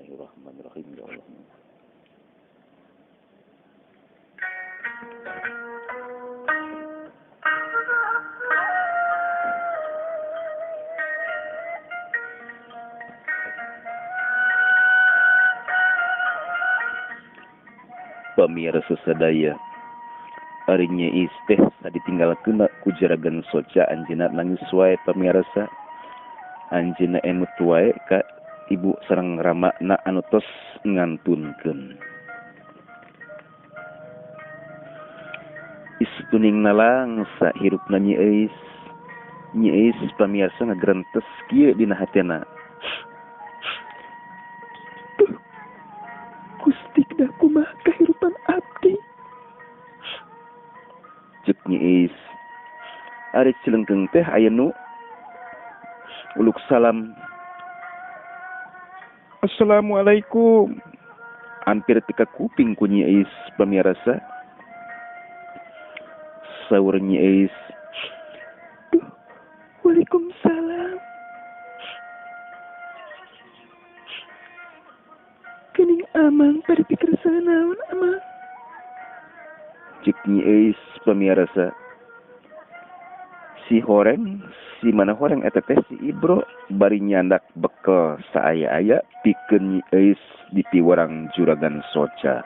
Bismillahirrahmanirrahim ya Allah. Pamirsa sadaya, ari Nyi Iis teh ditinggalkeun ku Juragan Soca, anjeunna nangis wae pamirsa. Anjeunna emut wae ka ibu sareng ramana anu tos ngantunkeun. Istuning nalangsa hirupna Nyi Iis. Nyi Iis pamirsa ngagerentes kieu dina hatena. Duh, Gusti dah kumaha kahirupan abdi. Cek Nyi Iis. Ari Cilengkeung teh aya nu uluk salam. Assalamualaikum. Hampir teka kuping ku Nyi Iis pamirsa. Saur Nyi Iis. Duh, waalaikumsalam. Kening amang pada pikir naon amang. Cek Nyi Iis pamirsa. Si horeng, si mana horeng eta teh si Ibro bari nyandak bekel saaya-aya pikeun Nyi Iis di piwarang Juragan Soca.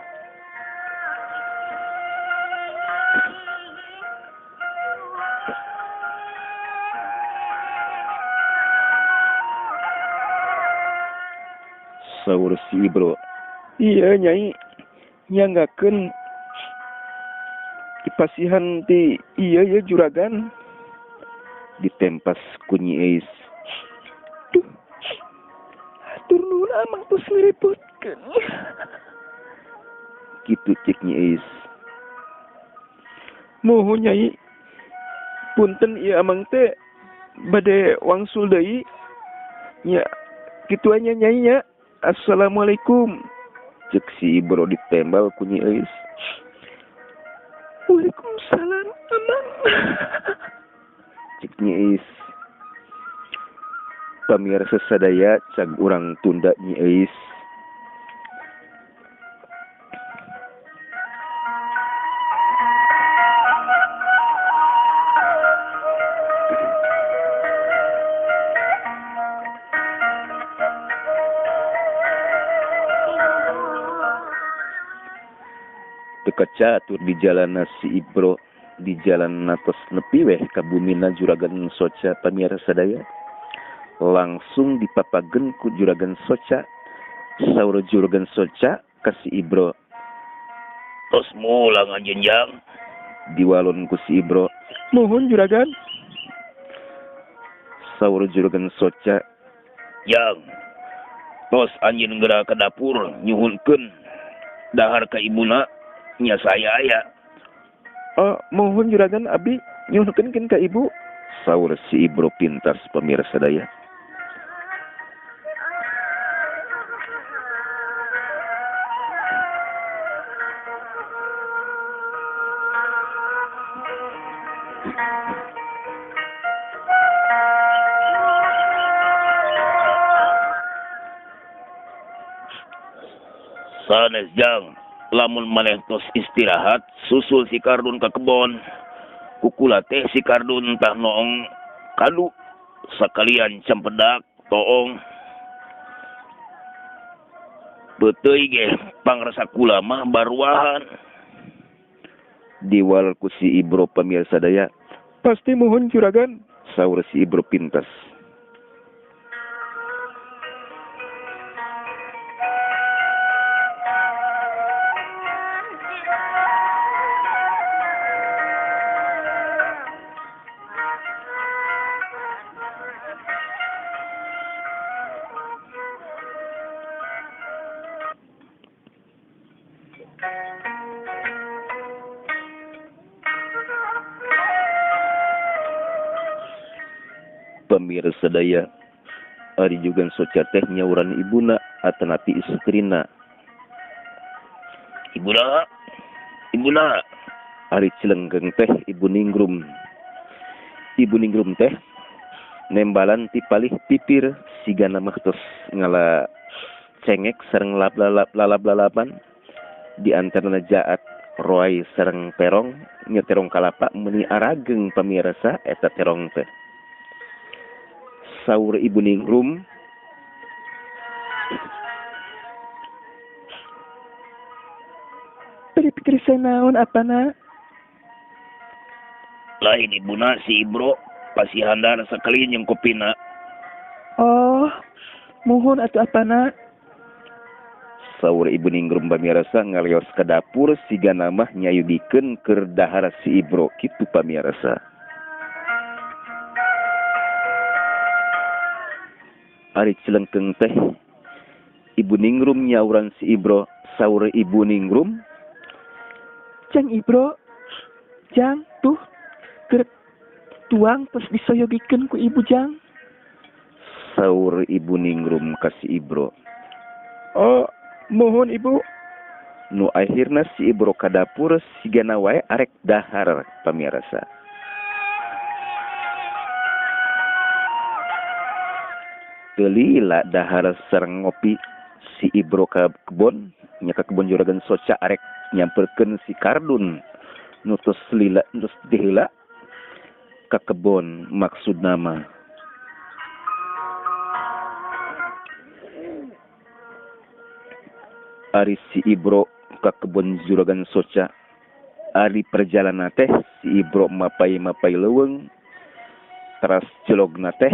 Saur si Ibro, iya Nyai, nyanggakeun dipasihan ti iya ya juragan. Ditempas ku Nyi Iis. Duh, hatur nuhun amang tos ngarepotkeun. Kitu cek Nyi Iis. Muhun Nyai, punten ieu amang teh bade wangsul deui. Nya, kitu nya Nyai nya. Assalamualaikum. Cek si Ibro ditembal ku Nyi Iis. Waalaikumsalam amang. Cek Nyi Iis. Pamirsa sadaya cag urang tunda Nyi Iis. Teu catur di jalan si Ibro, di jalan tos nepi weh ka bumina Juragan Soca pamirsa sadaya. Langsung dipapageun ku Juragan Soca. Saur Juragan Soca ka si Ibro, tos mulang anjeun jang. Diwalon ku si Ibro, muhun Juragan. Saur Juragan Soca, jang, tos anjeun geura ka dapur nyuhunkeun dahar ka ibuna nya saya aya. Oh, mohon Juragan abdi nyuhunkeun ka ibu. Saur si Ibro pintas pamirsa sadaya. Sanes jang, lamun maneh tos istirahat susul si Kardun ka kebon. Kukula teh si Kardun tah noong kadu sakalian cempedak toong. Beuteuy ge pangrasa kula mah baruahan. Diwal ku si Ibro pamirsa sadaya. Pasti muhun Juragan. Saur si Ibro pintas. Pamirsa sadaya, ari Juragan Soca teh nyauran ibuna atanapi istrina. Ibuna, ibuna. Ari Cilenggeng teh ibu ningrum. Ibu ningrum teh nembalan ti palih pipir sigana mah tos ngala cengek sareng lalap-lalapan di antarana jaat roai sareng terong nya terong kalapa meuni arageng pamirsa eta terong teh. Saur Ibu Ningrum, bari pikir saya naon apana? Lain ibuna si Ibro pasti handar sakali jeung kopina. Oh, mohon atuh apana? Saur Ibu Ningrum pamirsa ngalios ka dapur siga namah nyayugikeun keur dahar si Ibro kitu pamirsa. Ari cilengkeung teh Ibu Ningrum nyauran si Ibro. Saur Ibu Ningrum, "Jang Ibro, jang tuh keur tuang tos disoyogikeun ku ibu jang." Saur Ibu Ningrum ka si Ibro. "Oh, mohon ibu." Nu akhirna si Ibro ka dapur sigana wae arek dahar pamirsa. Teu lila dahar sareng ngopi si Ibro ka kebon, nya ka kebon juragan soca arek nyamperkeun si Kardun nu tos lila tos diheula ka kebon maksudna mah. Ari si Ibro ka kebon juragan soca, ari perjalanan teh si Ibro mapai-mapai leuweung teras jelogna teh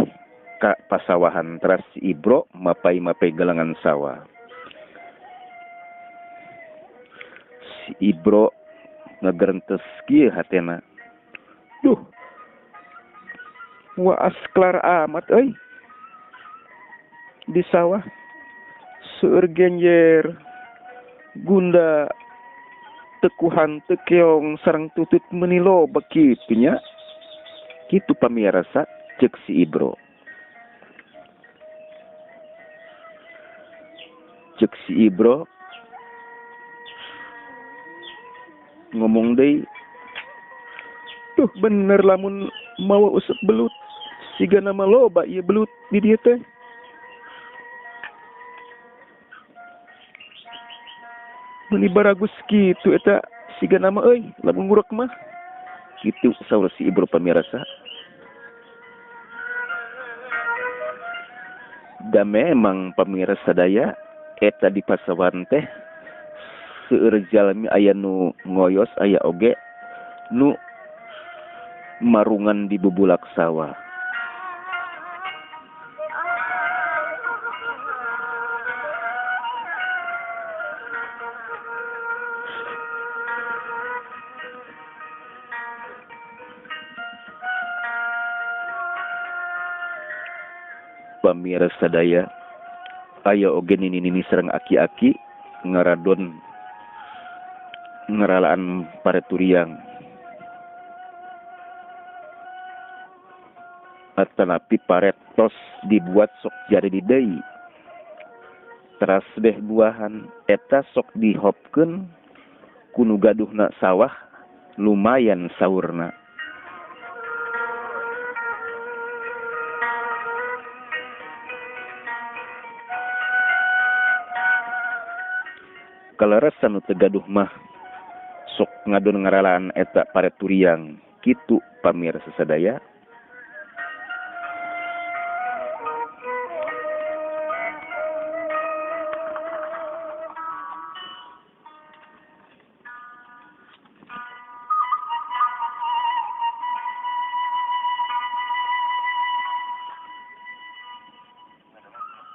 ka pasawahan, teras si Ibro mapai-mapai galangan sawah. Si Ibro ngagerentes kieu hatena, "Duh, waas klar amat euy di sawah seueur genjer gunda tekuhan tekeong sareng tutut meuni loba kitu nya." Kitu pamirsa ceuk si Ibro. Ceuk si Ibro ngomong deui, "Tuh bener lamun mawa usep belut siga nama loba ieu belut di dieu teh." Meuni baragus kitu eta siga nama euy lamun ngurek mah. Kitu saur si Ibro pamirsa. Da memang pamirsa sadaya eta di pasawan teh seueur jalmi aya nu ngoyos aya oge nu marungan di bubulak sawah. Pamirsa sadaya aya oge nini-nini sareng aki-aki ngaradon ngeralaan pare turiang. Atanapi pare tos dibuat sok jari di deui. Teras beh buahan eta sok dihopkeun ku nu gaduhna sawah lumayan saurna. Kaleresan nu teu gaduh mah sok ngadon ngaralaan eta pare turiang kitu pamirsa sadaya.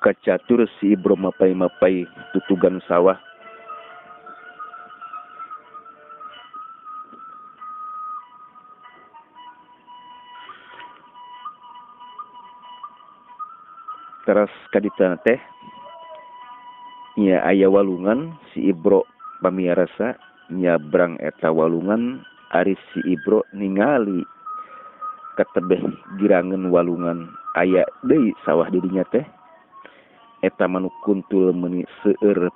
Kacatur si Ibro mapai-mapai tutugan sawah. Teras kaditana teh nya aya walungan si Ibro pamiarsa nyabrang eta walungan. Ari si Ibro ningali katebeh girangan walungan aya deui sawah di dinya teh. Eta manuk kuntul meuni seueur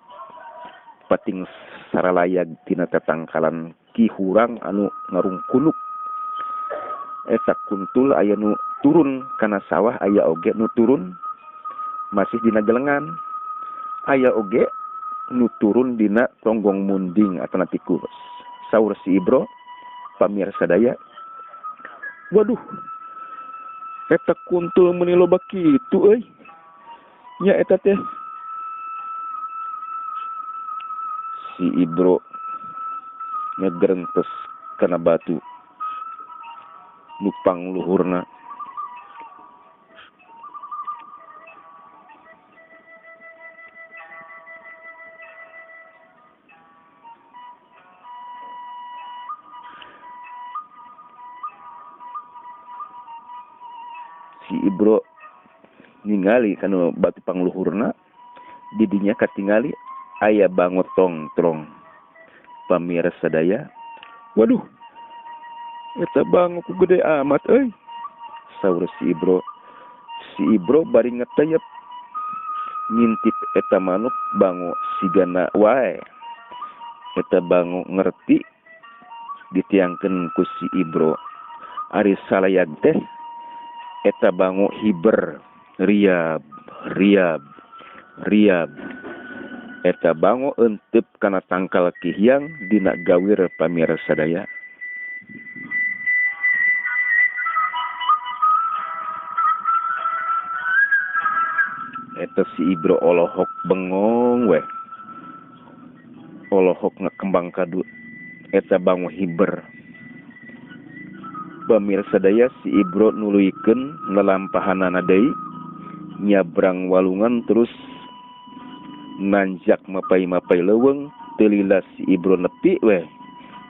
pating saralayag tina tatangkalan ki hurang anu ngarungkuluk. Eta kuntul aya nu turun kana sawah, aya oge nu turun masih dina gelengan. Aya oge nu turun dina tonggong munding atau tikus. Saur si Ibro pamirsa daya. Waduh, eta kuntul meuni loba kitu euy. Nya eta teh. Si Ibro ngegerentes kana batu nupang luhurna. Si Ibro ningali kanu batu pangluhurna, didinya katingali aya bango tongtrong. Pamirsa daya, waduh, eta bango ku gede amat euy. Saur si Ibro. Si Ibro bari ngetayep ngintip eta manuk bango sigana wae. Eta bango ngerti ditiangkeun ku si Ibro. Ari salayag teh eta bango hiber riab riab riab. Eta bango entep kana tangkal kihiang dina gawir pamirsa daya. Eta si Ibro olohok bengong weh, olohok ngakembang kadu eta bango hiber. Pamirsa daya, si Ibro nuluykeun lalampahanana deui, nyabrang walungan terus nanjak mapai-mapai leuweung. Teu lila si Ibro nepi weh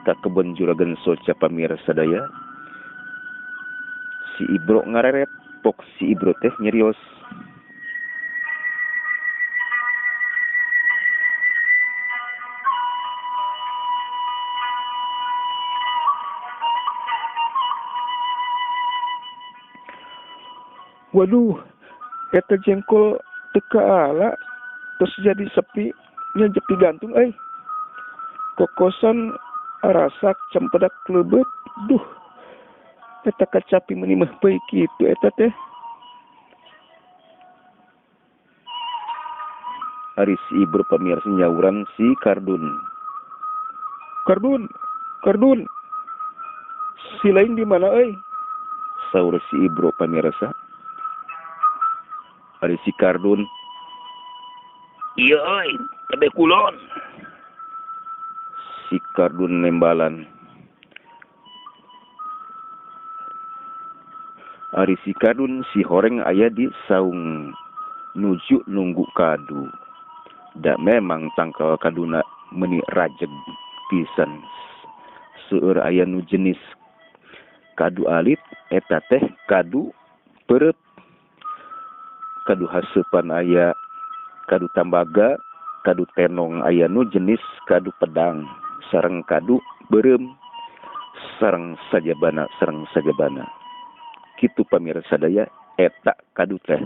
ka kebon juragan soca pamirsa daya. Si Ibro ngareret, pok si Ibro teh nyerios. Waduh, eta jengkol teu kaala terus jadi sepi nya jepi gantung euy. Kokosan arasak cempedak leubet. Duh, eta kacapi meuni mah peuy kitu eta teh. Ari si Ibro pamirsa nyauran si Kardun. Kardun, Kardun, si lain di mana euy? Saur si Ibro pamirsa. Ari si Kardun, iya euy, tebe kulon. Si Kardun nembalan. Ari si Kardun si horeng aya di saung nuju nunggu kadu. Da memang tangkal kaduna meuni rajeg pisan. Seueur aya nu jenis kadu alit eta teh kadu peureut. Kadu haseupan aya kadu tambaga, kadu tenong aya nu jenis kadu pedang, sareng kadu beureum, sareng sajabana, sareng sajabana. Kitu pamirsa daya eta kadu teh.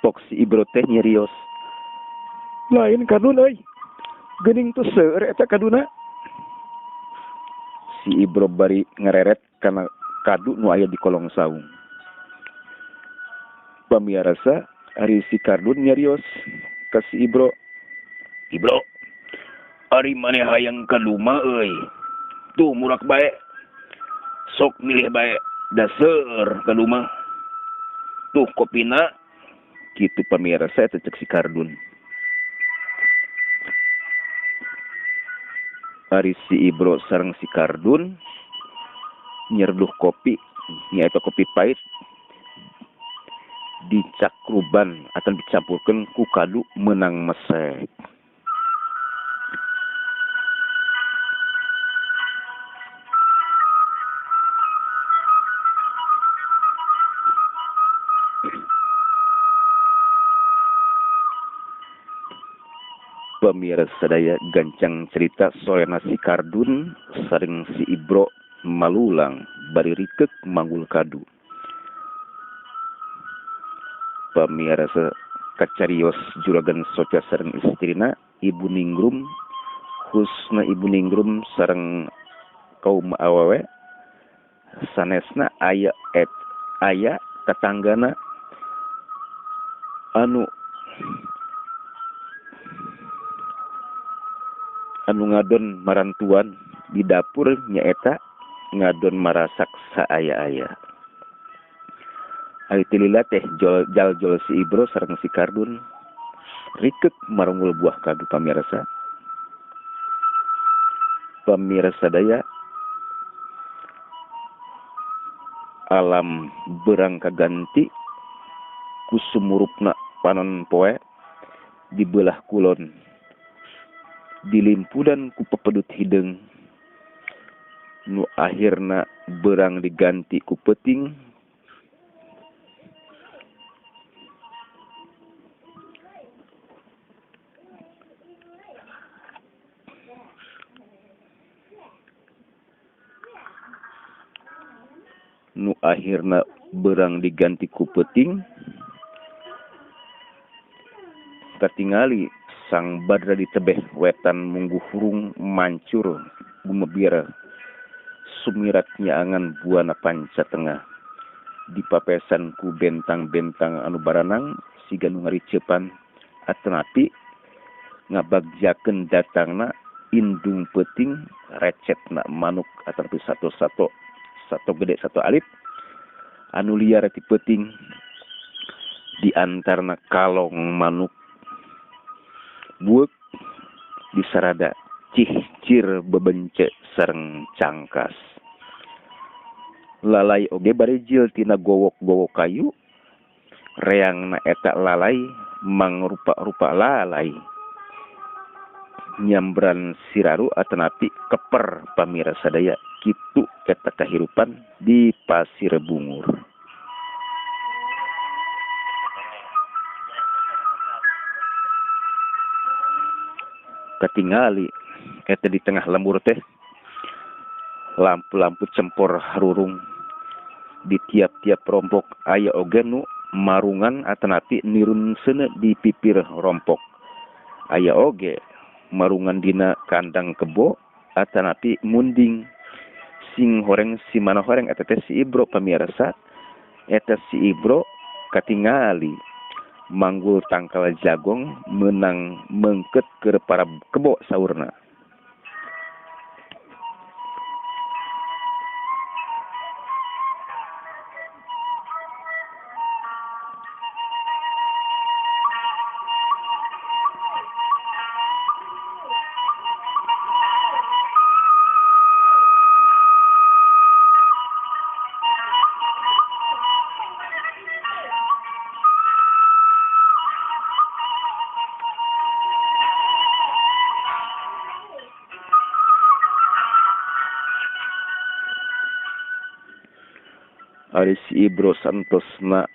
Pok si Ibro teh nyerios. Lain Kardun euy. Geuning teu seueur eta kaduna. Si Ibro bari ngereret kana kadu nu aya di kolong saung. Pamirsa, ari si Kardun nyarios ka si Ibro. Ibro, ari maneh hayang kadu mah euy. Tuh murak bae. Sok milih bae, da seueur kadu mah. Tuh kopina. Kitu pamirsa eta cek si Kardun. Ari si Ibro sareng si Kardun nyerduh kopi, nyaeta kopi pahit dicakruban atau dicampurkeun ku kadu meunang mesek. Pemirsa sadaya, gancang cerita sorena si Kardun sareng si Ibro malulang bari rikeuk manggul kadu. Pemirsa kacarios juragan soca sareng istrina Ibu Ningrum Khususna Ibu Ningrum sareng kaum awewe sanesna aya et aya tetanggana anu anu ngadon marantuan di dapur nyaeta ngadon marasak saaya-aya. Ari tilila teh jaljol si Ibro sareng si Kardun rikek marungul buah kadu pamirsa. Pamirsa daya alam berang kaganti ku sumurupna panon poe di belah kulon dilimpudan ku pepedut hideung nu akhirna berang diganti ku peuting. Nu akhirna berang diganti ku peuting katingali sang badra ditebeh wetan munggu hurung mancur gumebir sumirat nyaangan buana panca tengah dipapesan ku bentang-bentang anu baranang siga nu ngaricepan atanapi ngabagjakeun datangna indung peuting recetna manuk atanapi satu-satu satu gede satu alif anu liar ti peuting di antarna kalong manuk bueuk disarada cihcir bebence sareng cangkas lalai oge barijil tina gowok-gowok kayu reangna eta lalai mangrupa-rupa lalai nyambran siraru atanapi keper pamirsa sadaya kitu eta kahirupan di Pasir Bungur. Katingali eta di tengah lembur teh lampu-lampu cempor harurung di tiap-tiap rompok aya oge nu marungan atanapi nirun seuneu di pipir rompok aya oge marungan dina kandang kebo atanapi munding sing horeng si mana horeng eta teh si Ibro pamirsa. Eta si Ibro katingali manggul tangkal jagong menang mengket ke para kebo saurna. Ari si Ibro santosna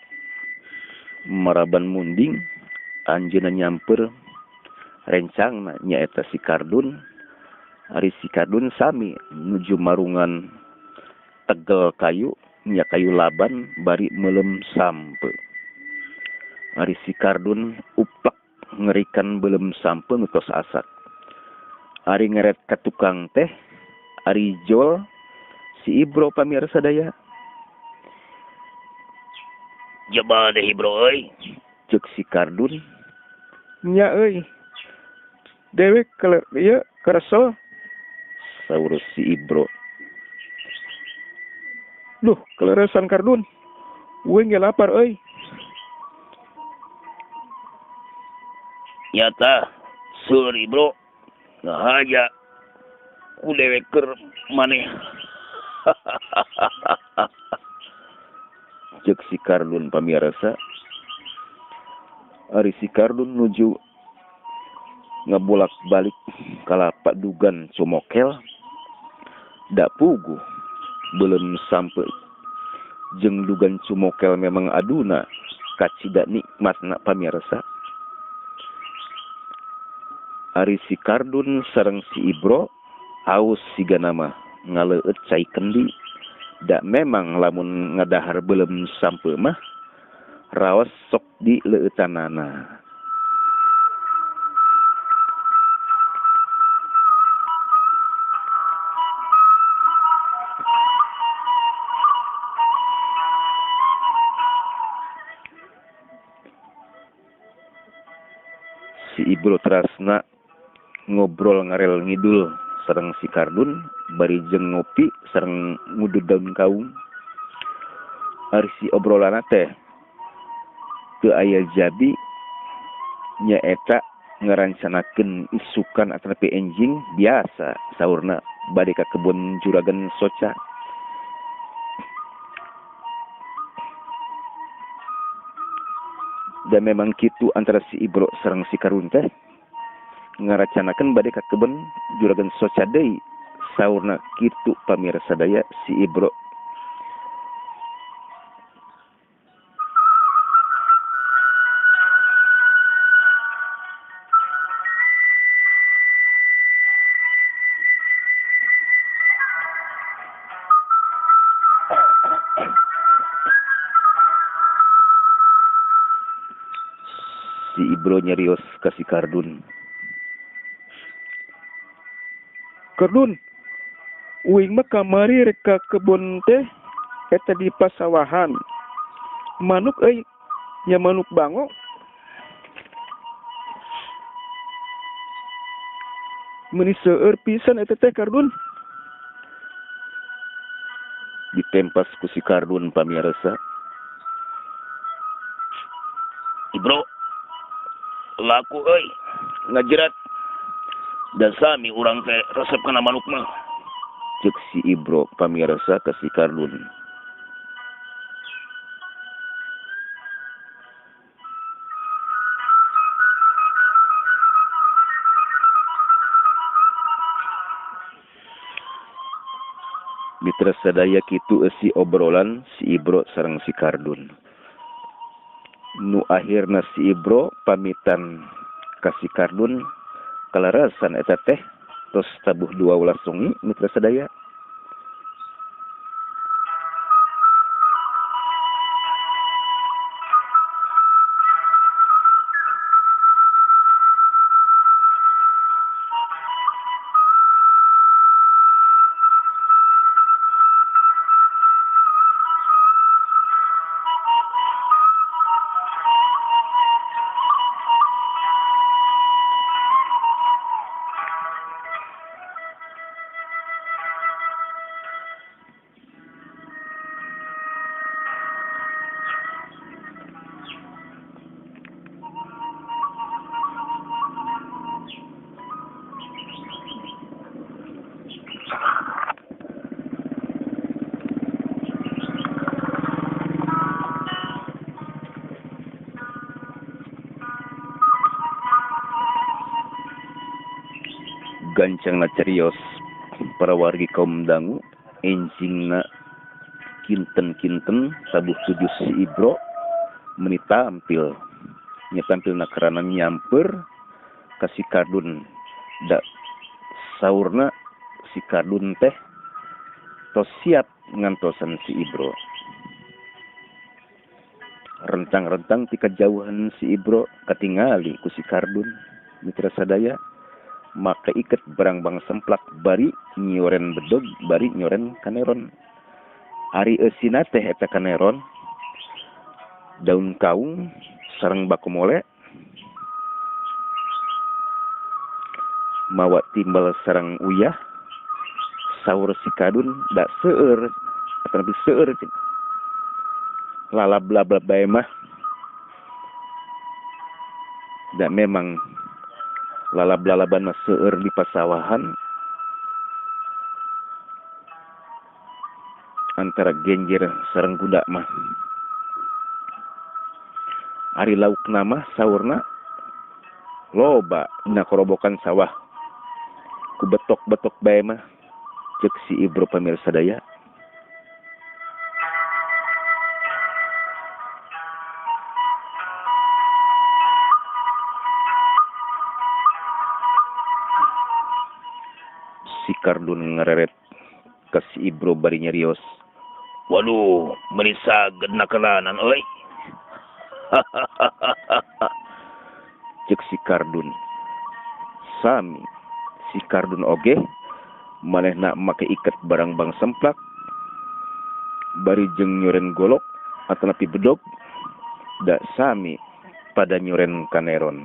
maraban munding anjeunna nyamper rencangna nyaeta si Kardun. Ari si Kardun sami nuju marungan tegel kayu nya kayu laban bari melem sampe. Ari si Kardun uplek ngerikan belem sampe nu tos asak. Ari ngeret ka tukang teh ari jol si Ibro pamirsa daya. Jebal deh Ibro euy, ceuk si Kardun. Nya euy. Dewek kalau ieu keresel saur si Ibro. Duh, keleresan Kardun. Uing ge lapar euy. Nyata seur Ibro ngahaja ku dewek keur maneh. Ceuk si Kardun pamirsa. Ari si Kardun nuju ngabolak-balik kalapa dugan cumokel da puguh belum sampai jeung dugan cumokel memang aduna kacida nikmatna pamirsa. Ari si Kardun sareng si Ibro haus siga nama ngaleueut cai kendi. Da memang lamun ngadahar belum sampe mah raos sok di leueutanana. Si Ibro terasna ngobrol ngarel ngidul sareng si Kardun bari jeung ngopi sareng ngudud daun kaung. Ari si obrolanna teh teu aya jabi nyaeta ngarancanakeun isukan atanapi enjing biasa saurna bade ka kebun juragan soca. Dan memang kitu antara si Ibro sareng si Kardun teh ngaracanakeun bade ka kebun juragan soca deui saurna kitu pamirsa daya si Ibro. Si Ibro nyerios ka si Kardun. Kardun, uing mah kamari rek ka kebun teh eta di pasawahan. Manuk euy, nya manuk bango. Meuni seueur pisan eta teh Kardun. Ditempas ku si Kardun pamirsa. Ibro, laku euy, ngajerat. Dan sami urang teh resep kana manuk mah. Ceuk si Ibro pamirsa ka si Kardun. Mitra sadaya kitu eusi obrolan si Ibro sareng si Kardun. Nu akhirna si Ibro pamitan ka si Kardun kalarasan eta teh tos tabuh 12 wengi mitra sadaya. Gancangna carios para wargi kaum dangu enjingna kinten-kinten tabuh tujuh si Ibro meni tampil nya tampilna karana nyamper ka si Kardun da saurna si Kardun teh tos siap ngantosan si Ibro. Rentang-rentang ti kajauhan si Ibro katingali ku si Kardun mitra sadaya. Maka iket barangbang semplak bari nyoren bedog bari nyoren kaneron. Ari eusina teh eta kaneron daun kaung sareng bakomole mawa timbal sareng uyah saur si Kardun da seueur atanapi seueur lalab-lalab bae mah. Da memang lalab-lalaban mah seueur di pasawahan antara genjer sareng kuda mah. Ari laukna mah saurna loba dina korobokan sawah ku betok-betok bae mah ceuk si Ibro pamirsa daya. Si Kardun ngereret ka si Ibro bari nyarios. Waduh, meuni saged nakalanan euy. Ceuk si Kardun. Sami si Kardun oge manehna make iket barangbang semplak bari jeung nyoren golok atanapi bedog da sami pada nyoren kaneron.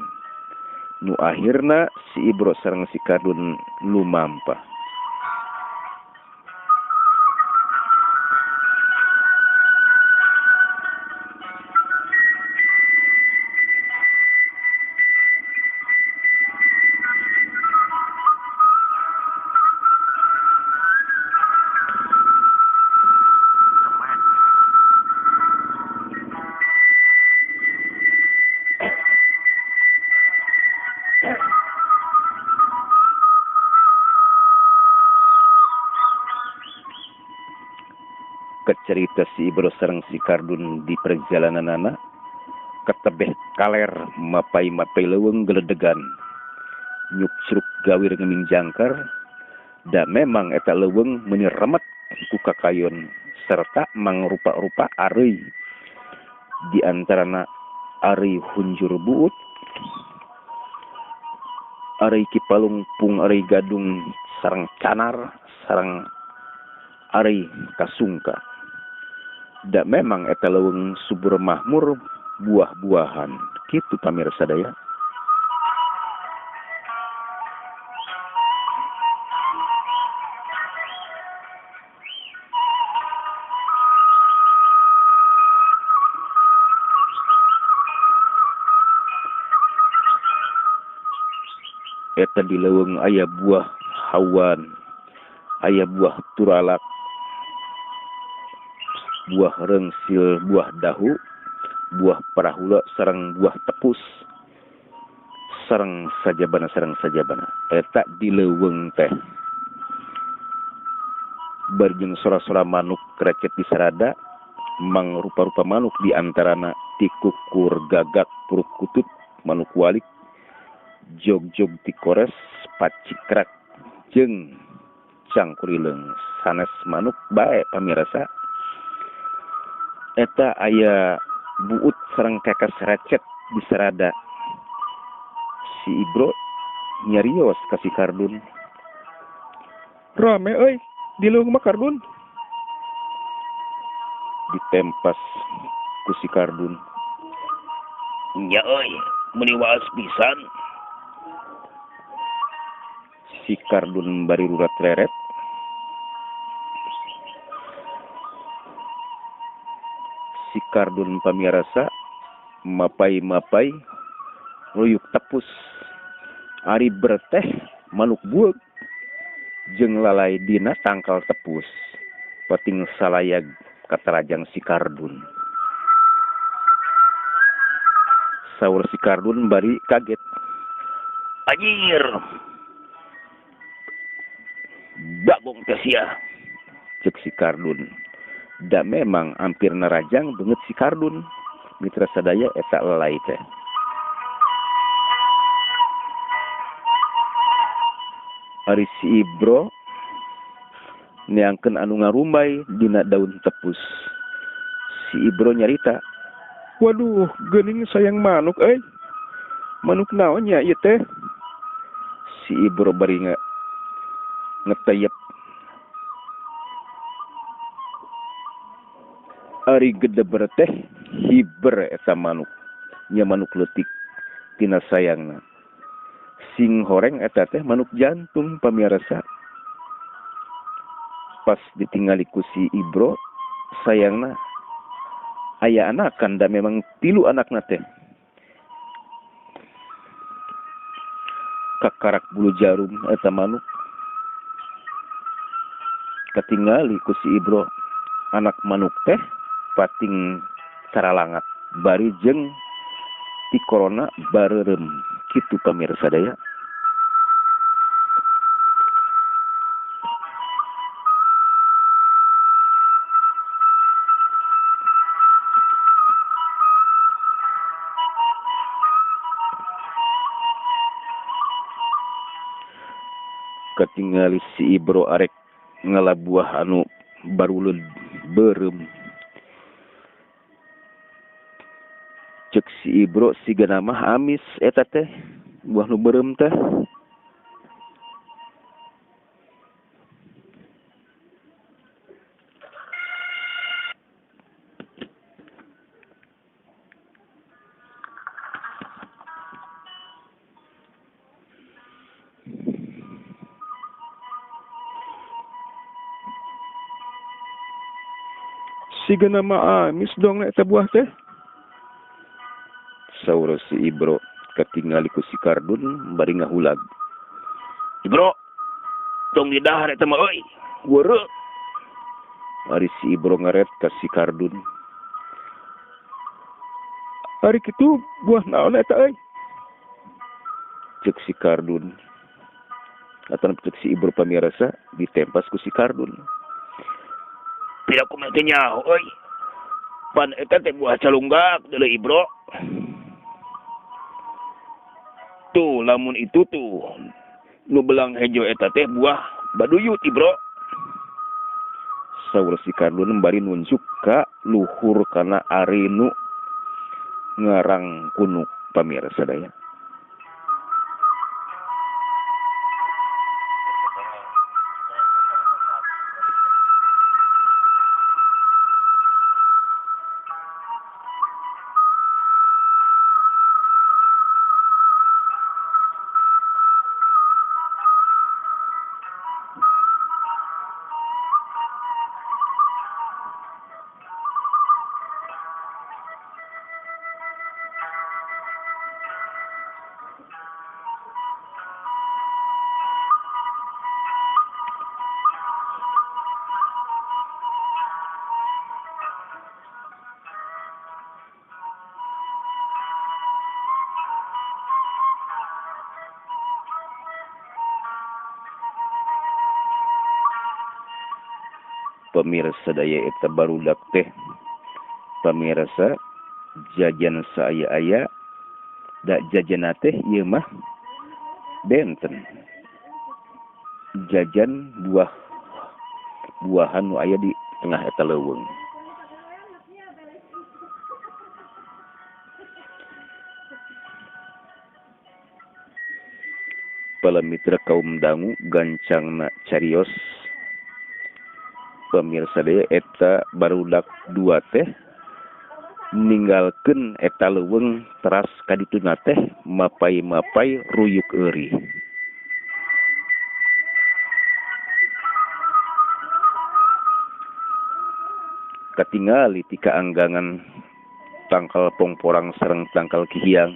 Nu akhirna si Ibro sareng si Kardun lumampah. Cerita si Ibro sareng si Kardun di perjalananana ketebeh kaler mapai-mapai leuweung geledegan nyukcruk gawir ngeming jangkar da memang eta leuweung meuni remet ku kakayon serta mangrupa-rupa areuy di antarana areuy hunjur buut, areuy kipalungpung, areuy gadung sareng canar sareng areuy kasungka. Da memang eta leuweung subur mahmur buah-buahan kitu pamirsa daya. Eta di leuweung aya buah hawan, aya buah turalak, buah rengsil, buah dahu, buah parahula sareng buah tepus, sareng sajabana sareng sajabana. Eta di leuweung teh barjeng sora-sora manuk krecet di sarada, mangrupa-rupa manuk di antarana tikukur, gagak, purukutut, manuk walik, jog-jog tikores, pacikrak, jeung cangkurileung. Sanes manuk bae pamirsa. Eta aya buut sareng kakas recet di sarada. Si Ibro nyarios ka si Kardun. Rame euy, di leuweung mah Kardun. Ditempas ku si Kardun. Nya euy, meuni waas pisan. Si Kardun bari rurat reret. Si Kardun pamirasa mapai-mapai ruyuk tepus, ari berteh manuk bueuk jeung lalai dina tangkal tepus peting salayag katarajang si Kardun. Saur si Kardun bari kaget. Anjir, bagong teh sia, cek si Kardun. Da memang hampir narajang banget si Kardun. Mitra sadaya eta lalai teh. Ari si Ibro neangkeun anu ngarumbay dina daun tepus. Si Ibro nyarita, waduh, geuning sayang manuk euy. Manuk naon nya ieu teh? Si Ibro bari ngeteyep. Ari gedeber teh hiber eta manuk. Nya manuk leutik tina sayangna. Sing horeng eta teh manuk jantung pamirsa. Pas ditingali ku si Ibro, sayangna aya anakan da memang tilu anakna teh. Kakarak bulu jarum eta manuk. Katingali ku si Ibro, anak manuk teh pating caralangat bari jeung ti corona bareureum kitu pamirsa daya. Katingali si Ibro arek ngalabuah anu baruleud beureum. Cek si Ibro sigana mah amis eta teh buah nu beureum teh. Siga nama amis dong eta buah teh. Saur si Ibro katingali ku si Kardun bari ngahulag. Ibro, tong didahar eta mah euy. Weureu. Ari si Ibro ngaret ka si Kardun. Ari kitu buah naon eta euy? Cek si Kardun. Atan cek si Ibro pamirasa ditempas ku si Kardun. Pira ku mah teh nyaho euy. Pan eta teh buah calunggak deuleu Ibro. Tuh lamun itu tuh nu belang hejo eta teh buah baduyut Ibro. Saur si Kardun bari nunjuk ka luhur kana ari nu ngarang kunuk pamirsa daya. Pemirsa daya eta barudak teh pamirsa jajan saaya-aya da jajana teh ieu mah benten jajan buah buahan nu aya di tengah eta leuweung. Para mitra kaum dangu gancangna carios pemirsa daya eta barudak dua teh ninggalkeun eta leuweung teras kadituna teh mapai-mapai ruyuk euri. Katingali ti kaanggangan tangkal pongporang sareng tangkal kihiang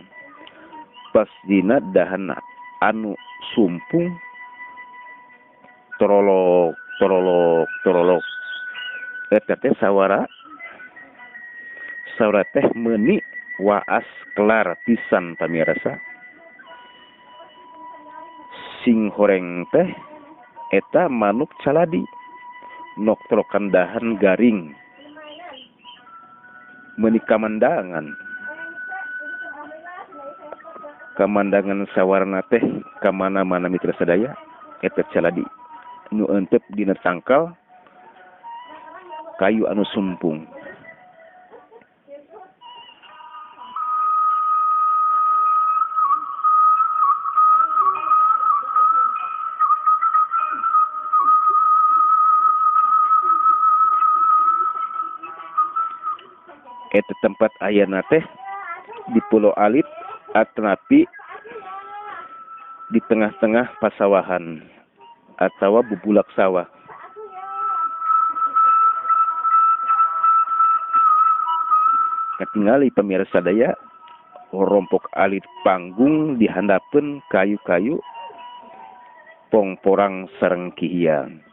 pas dina dahan anu sumpung torolok torolok torolok eta teh sawara sawara teh meuni waas kelar pisan pamirsa. Sing horeng teh eta manuk caladi noktrokan dahan garing meuni kamandangan kamandangan sawarna teh kamana-mana mitra sadaya eta caladi nu entep dina tangkal kayu anu sumpung. Eta tempat ayana teh di Pulau Alit atanapi di tengah-tengah pasawahan atawa bubulak sawah. Katingali pemirsa daya rompok alit panggung dihandapeun kayu-kayu pongporang sareng kihiang.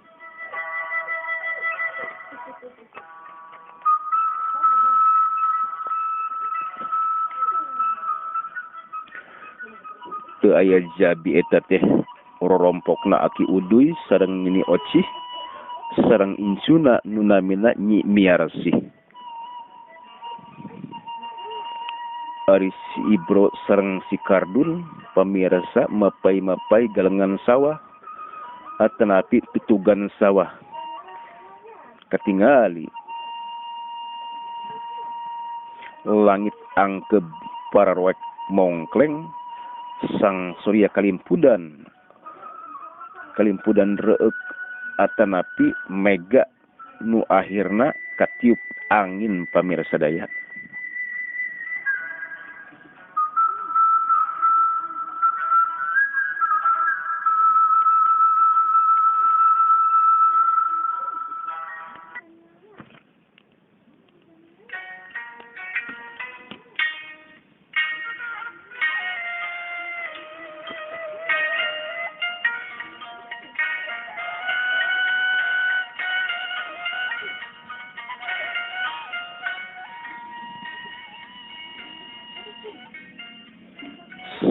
Teu aya jabi eta teh rorompokna Aki Uduy sareng Nini Ocih sareng incuna nu namina Nyi Miarsih. Ari si Ibro sareng si Kardun pamirsa mapai-mapai galengan sawah atanapi tutugan sawah. Katingali langit angkeb pararoek mongkleng sang surya kalimpudan kalimpudan reuk atanapi mega nu akhirna katiup angin pamirsa daya.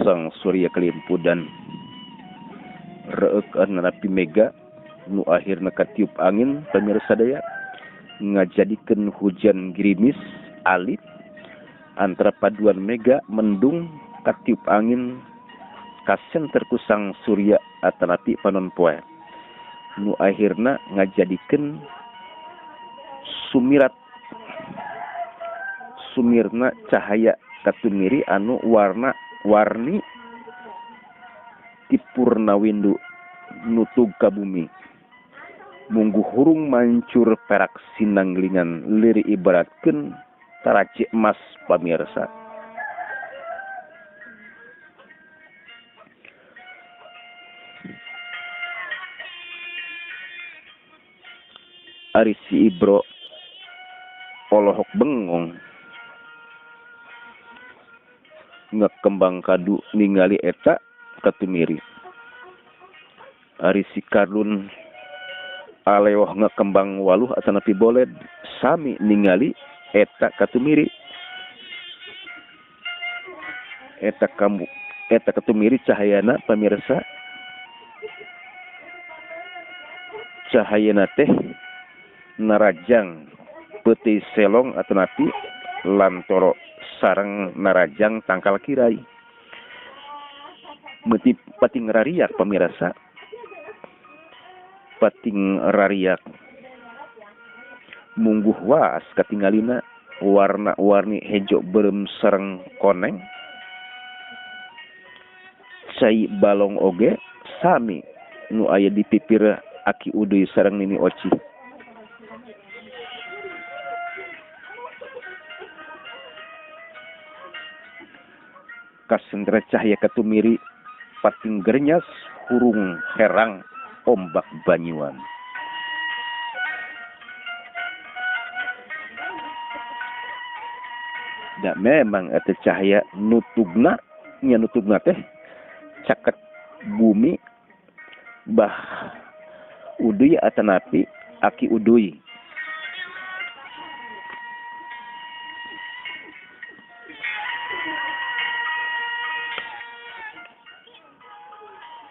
Sang surya kelimpudan reuk nanapi mega nu akhirna katiup angin pamirsa daya ngajadikeun hujan gerimis alit antara paduan mega mendung katiup angin kasenter ku sang surya atanapi panon poe nu akhirna ngajadikeun sumirat sumirna cahaya katumiri anu warna warni ti purnawindu nutug ka bumi mungguh hurung mancur perak sinanglingan lir ibaratkeun taraci emas pamirsa. Ari si Ibro olohok bengong ngekembang kadu ningali eta katumiri. Ari si Kardun aleoh ngekembang waluh atanapi boled sami ningali eta katumiri. Eta kamu eta katumiri cahayana pamirsa, cahayana teh narajang peuti selong atanapi lantoro sareng narajang tangkal kirai. Meuti pating rariak pamirsa, pating rariak mungguh waas katingalina warna-warni hejo beureum sareng koneng. Cai balong oge sami nu aya di pipir Aki Uduy sareng Nini Oci. Kasendra cahaya katumiri pating gernyas hurung herang ombak banyuan. Da memang eta cahaya nutugna nya nutugna teh caket bumi bah Uduy atanapi Aki Uduy.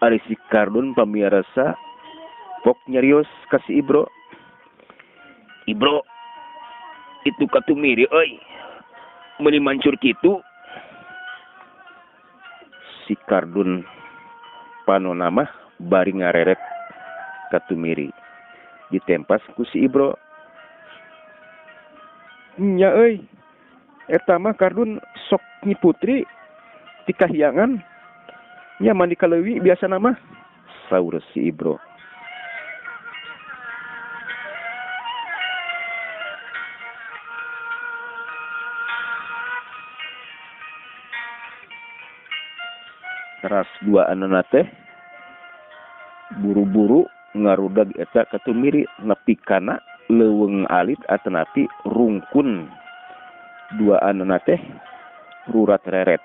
Ari si Kardun pamirsa pok nyarios ka si Ibro. Ibro, itu katumiri euy. Meuni mancur kitu. Si Kardun panona mah bari ngareret katumiri. Ditempas ku si Ibro. Nya euy, eta mah Kardun sok Nyi Putri ti kahyangan. Nya mandi ka leuwi biasana mah, saur si Ibro. Teras dua anana teh buru-buru ngarudag eta katumiri nepi kana leuweung alit atanapi rungkun. Dua anana teh rurat reret.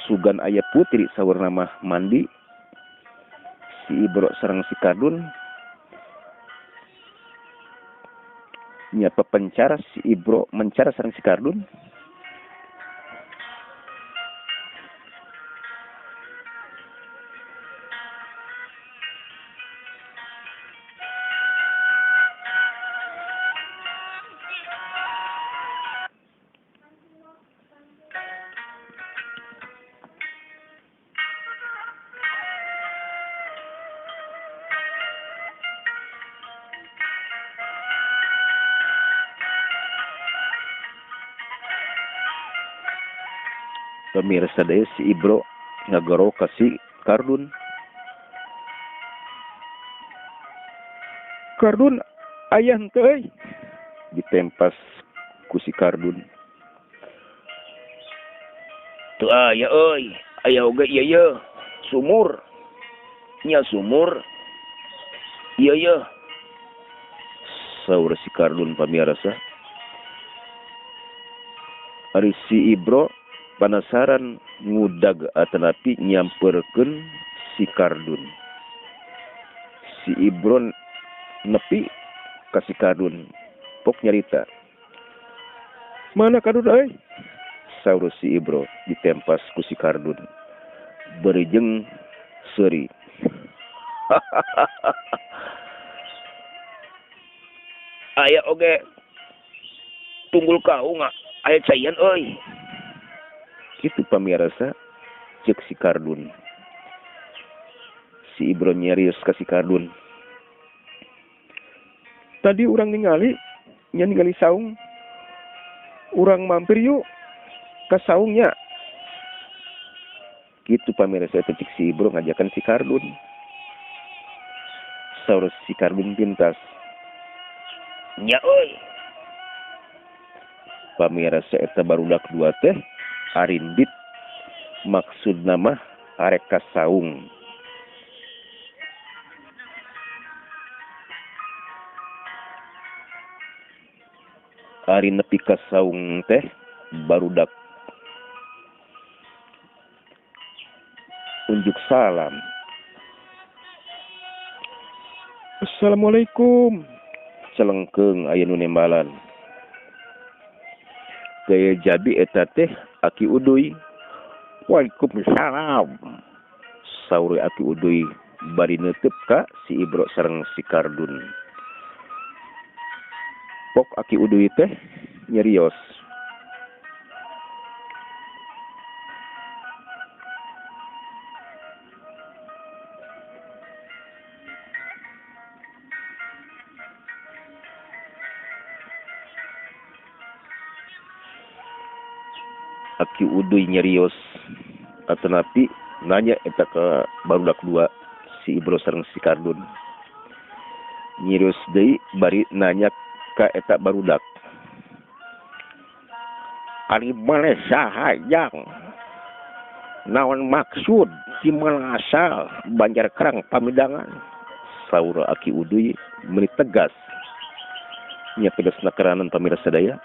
Sugan aya putri saurna mah mandi. Si Ibro sareng si Kardun nya pepencar si Ibro mencar sareng si Kardun. Pemirsa daya si Ibro ngagoro ka si Kardun. Kardun aya henteu euy, ditempas ku si Kardun. Teu aya euy, aya oge ieu ye, sumur. Nya sumur. Ieu ye. Saur si Kardun pamirsa. Ari si Ibro panasaran ngudag atanapi nyamperkeun si Kardun. Si Ibro nepi ka si Kardun pok nyarita. Mana Kardun euy? Saur si Ibro ditempas ku si Kardun. Bari jeung seuri. Aya oge tunggul kaung aya caian euy. Kitu pamirsa ceuk si Kardun. Si Ibro nyarios ka si Kardun. Tadi urang ningali, nya ningali saung. Urang mampir yuk ka saungnya. Kitu pamirsa eta cek si Ibro ngajakan si Kardun. Saur si Kardun pintas. Nya euy. Pamirsa eta barudak dua teh arindit maksudna mah arek ka saung. Ari nepi ka saung teh barudak unjuk salam. Assalamualaikum. Celengkeung aya nu nembalan. Gaya jabi eta teh Aki Uduy. Waalaikumsalam. Saur Aki Uduy bari neuteub ka si Ibro sareng si Kardun. Pok Aki Uduy teh nyerios. Aki Uduy nyerios atanapi nanya eta ka barudak dua si Ibro sareng si Kardun. Nyerios deui bari nanya ka eta barudak. Ari maneh saha jang? Naon maksud di mana asal Banjar Kerang Pamidangan? Saur Aki Uduy meuni tegas. Nya tegasna keranan pamirsa sadaya.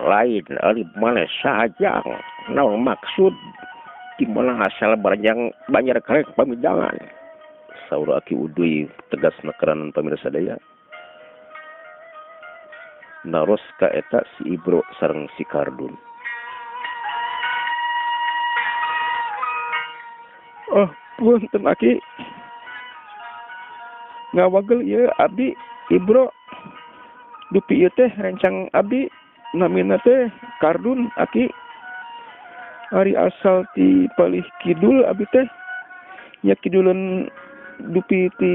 Lain ari maneh saha jang? Naon maksud di mana asal Banjar Kereng Pamidangan? Saur Aki Uduy tegas nakeranan pamirsa sadaya. Naros ka eta si Ibro sareng si Kardun. Oh, punten Aki. Ngawagel ieu abdi Ibro. Dupi ieu teh rencang abdi namina teh Kardun Aki. Ari asal ti palih kidul abi teh. Nya kiduleun dupi ti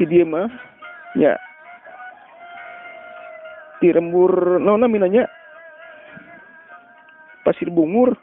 dieu mah nya. Ti lembur naon namina nya? Pasir Bungur.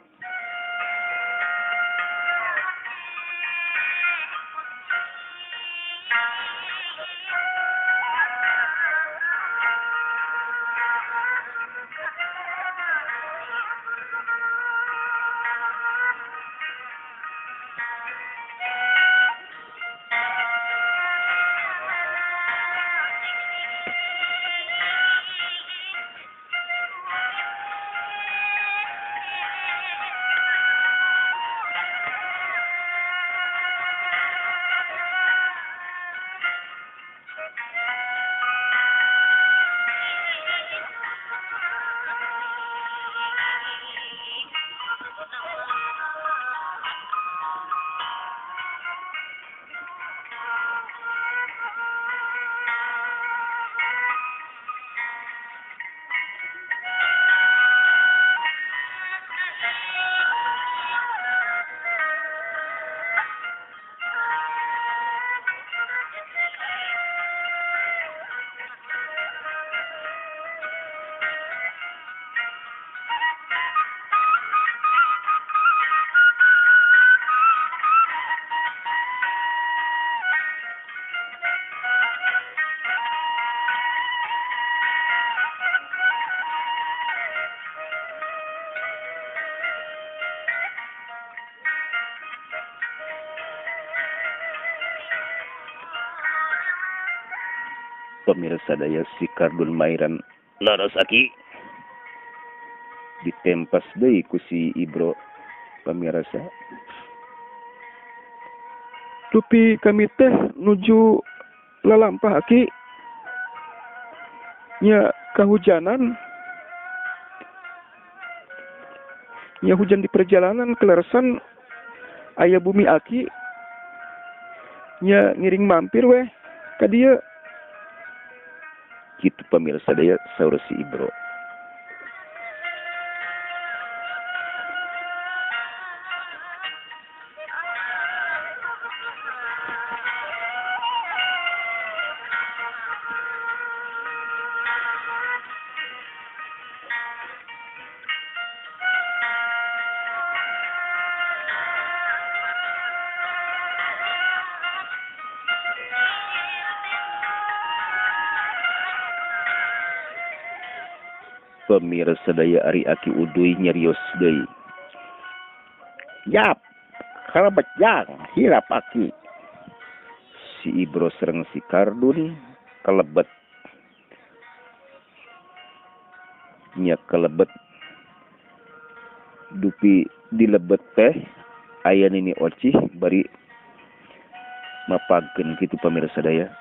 Pemirsa daya si Kardun mairan laras aki ditempas deui ku si Ibro pemirsa. Dupi kami teh nuju lalampah aki nya kahujanan nya hujan di perjalanan keleresan aya bumi aki nya ngiring mampir weh ka dieu. Kitu pemirsa daya saur si Ibro. Pemirsa daya ari aki uduy nyarios deui. Yap, kalebet jang hilap aki. Si Ibro sareng si Kardun kalebet. Nya kalebet. Dupi dilebet teh aya nini ocih bari mapagkeun kitu pemirsa daya.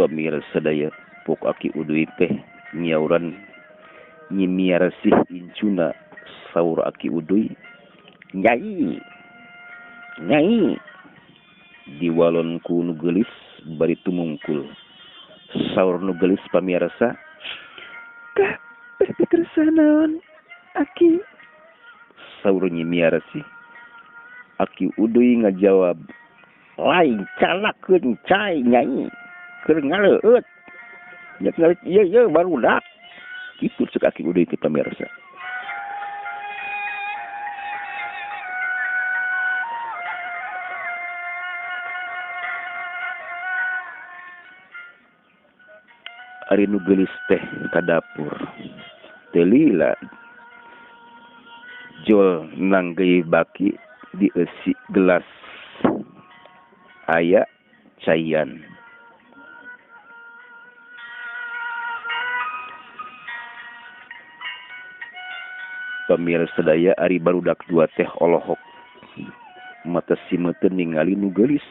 Pemirsa daya pok aki uduy teh nyauran nyimiarsih incuna saur aki uduy nyai nyai diwalon ku nu geulis bari tumungkul. Saur nu geulis pamirsa kah beh naon aki. Saur nyimiarsih aki uduy ngajawab lain calakeun cai nyai keur ngaleueut nya ngaleueut ieu ieu barudak. Kitu cek aki uduy teh pamirsa. Ari nu geulis teh ka dapur teu lila jol nanggeuy baki dieusi gelas aya caian. Pemirsa daya ari barudak dua teh olohok mata simeuteuh ningali nu geulis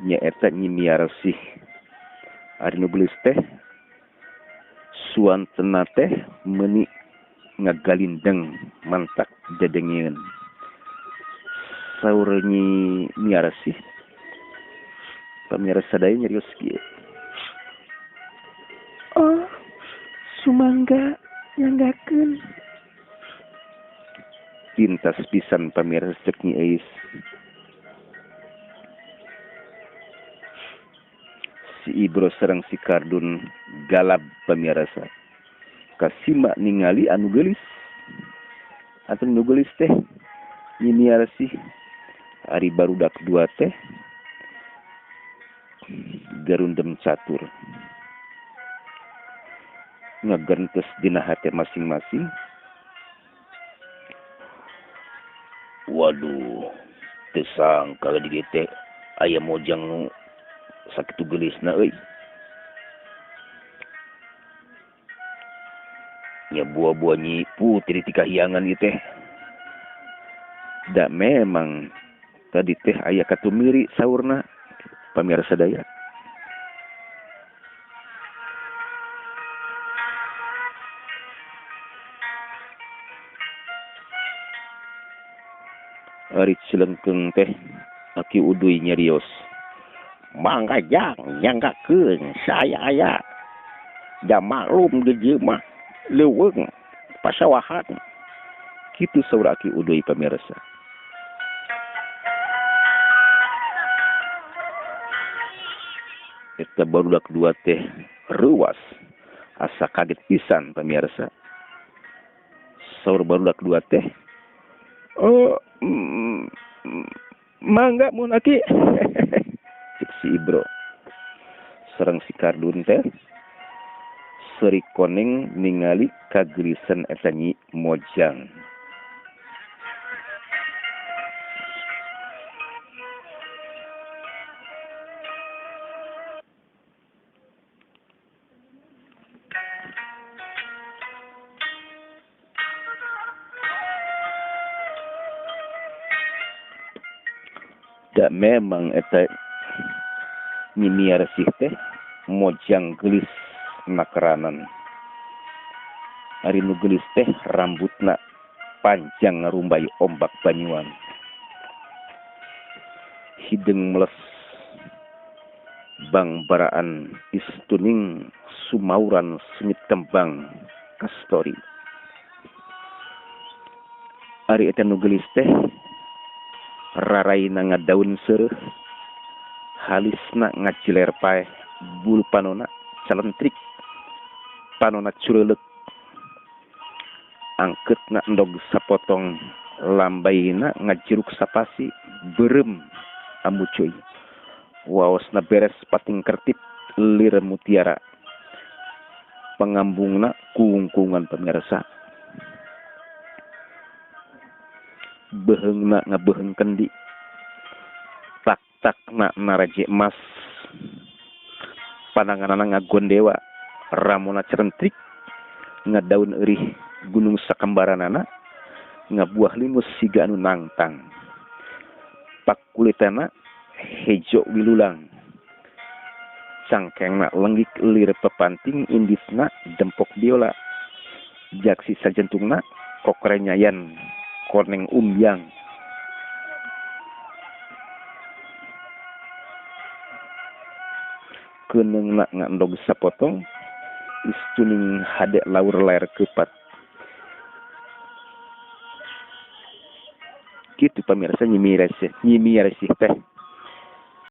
nyaeta Nyi Miarsih. Ari nu geulis teh suantena teh meuni ngagalindeng mantak dedengeun. Saur Nyi Miarsih pamirsa daya nyarios kieu. Oh, sumangga nyanggakeun. Pintas pisan pamirsa cek Nyi Eis. Si Ibro sareng si Kardun galab pamirsa. Kasima ningali anu geulis. Atuh nu geulis teh Nyi Miarsih. Ari barudak dua teh garundem catur. Ngagentes dina hate masing-masing. Waduh, Teu sangka di dieu teh aya mojang nu sakitu geulisna euy. Nya buah-buah Nyi Putri ti kahiangan ieu teh. Da memang tadi teh aya katumiri saurna pamirsa daya. Ari Cilengkeung teh Aki Uduy nyarios. Mangga jang nyanggakeun saya aya. Da maklum di dieu mah leuweung pasawahan. Kitu saur Aki Uduy pamirsa. Eta barudak dua teh reuwas asa kaget pisan pamirsa. Saur barudak dua teh, oh, mangga mun aki. Cek si Ibro. Sareng si Kardun teh seuri koneng ningali kagelisan eta Nyi Mojang. Da memang eta Nyi Miarsih teh mojang geulis nakeranan. Ari nu geulis teh rambutna panjang ngarumbay ombak banyuan. Hideung meles bangbaraan istuning sumauran sengit kembang kastori. Ari eta nu geulis teh raraina ngadaun seureuh, halisna ngaciler paeh, bulu panona calentrik, panona cureuleuk, angkeutna endog sapotong, lambaina ngajiruk sapasi, beureum amucuy, waosna beres pating kertip lir mutiara, pangambungna kungkungan pamirsa. Beheungna ngabeheung kendi, tak-takna naraje emas, pananganana ngagondewa, ramona cerentrik, ngadaun eurih gunung sakambaranana, ngabuah limus siga anu nangtang, pakulitana hejo wilulang, cangkengna lenggik lir pepanting indisna dempok biola, jaksi sajentungna kokrenyayan koneng umbyang. Keneungna ngandog sapotong, istuning hade laur layar kepat. Kitu pamirsa Nyi Miarsih teh.